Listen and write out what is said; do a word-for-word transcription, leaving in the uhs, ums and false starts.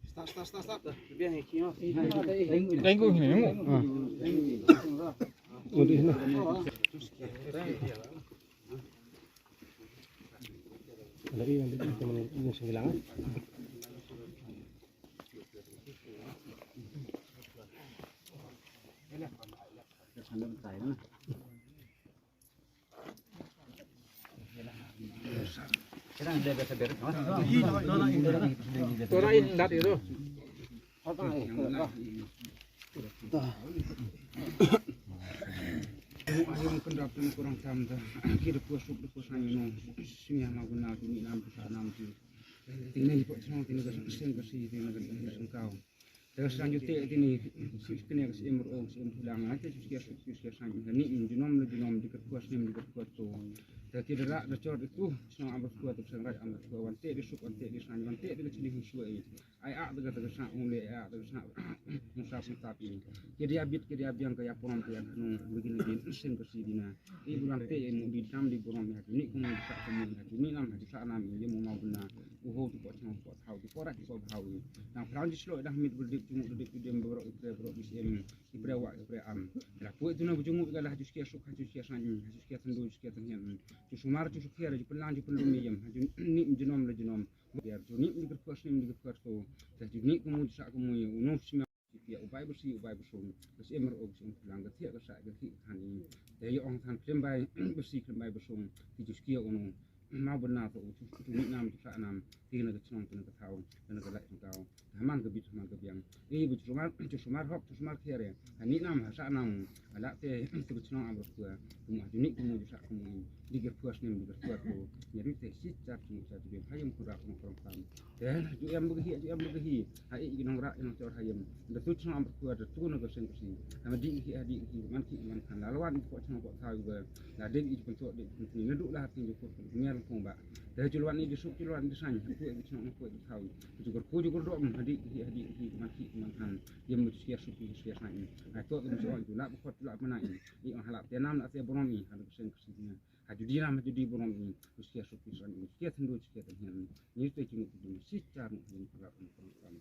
Start, start, start, start. Biang iki. Tengok ini, tengok. Ah. Udah ini. Ada yang di teman ini sebilang. Te ka sdang jute tini, shu kane ka siem ruh, siem thulang, te shu skia suk, shu skia saiñ, ha nik junom la junom, di kyrkhu snem, di kyrkhu to. Te ki da rah da jor itu, shnong Amrapkua, te shnong Raid Amrapkua, wan te di suk, wan te di saiñ, wan te di ka chili hi shuwa i. Ai ak da ka, da ka sah ule, ai ak da ka sah musap musap i. Ki da bit, ki da biang, ka ya pom, ka ya khnung, begini din, sien ka si dina. I buran te, i mu di dam di burom, ha nik kum di sah kum, ha nik nam, ha nik nam, i mu mau bena. U ho tu pot chang pot hau tu porat tu pot hau. Nang pran ji slo dah mit berdip tu mu berdip tu dem berok ipre berok di siem ipre wak ipre am. Lah puai tu na bujung ka lah ju skia suk ha ju skia san ha ju skia thendu ju skia tenghian. Ju sumar ju skia ju penlang ju penlum yem ha ju nik junom le junom. Biar ju nik di kerkuas nik di kerkuas tu. Dah ju nik kemu ju sak kemu ya unu sima. Ki ïa u bai besi, u bai besung. Ka siem ruh ka siem pulang, ka thiah ka sah, ka thiah ka than i. Te ïa ong than khlem bai besi, khlem bai besung. Ki ju skia unu. Mau bena to u ju, ju nik nam, ju sah nam. Ti na ka chnong, ti na ka thaw, ti na ka lait na kaw. Ha man ka bit, ha man ka biang. I bu ju sumar, ju sumar hok, ju sumar thiah re. Ha nik nam, ha sah nam. Ha lah te, te ka chnong Amrapkua. Kumba ju nik, kumba ju sah, kumba i. Di kerkuas nim, di kerkuas ko. Nya ri te si char, ju char, ju biang. Ha ïa mkura, kumba kurang pam. Te, ju em bagi hi, ju em bagi hi. Ha i ki nong rah, ki nong chor ha ïem. Da tu chnong Amrapkua, da tu na ka seng ka seng. Ha ma dih ki, ha dih ki, man ki, man kan. La lwan ki pok chnong pok thaw ba. La dih ki pun tok, dih ki pun ni. Na duh la ha tin ju kut, ni lang kong ba. Da ju lwan ni di suk, ju lwan di san. Ha ku ki chnong, ha ku ki thaw. Ju kut ku, ju kut dok, ha dih ki, ha dih ki, man ki, man kan. Ïem ju skia suk, ju skia san. Ha tok ju suk, ju la bu kot, ju la mana i. I ong ha la te nam, la te borom i, ha ka seng ka seng. Ha ju di nam, ha ju di burom i, u skia suk i san i, u skia thendu, u skia tenghian i. Ni te jingmut jingmut, si char mut jingmut pala pun pun pun.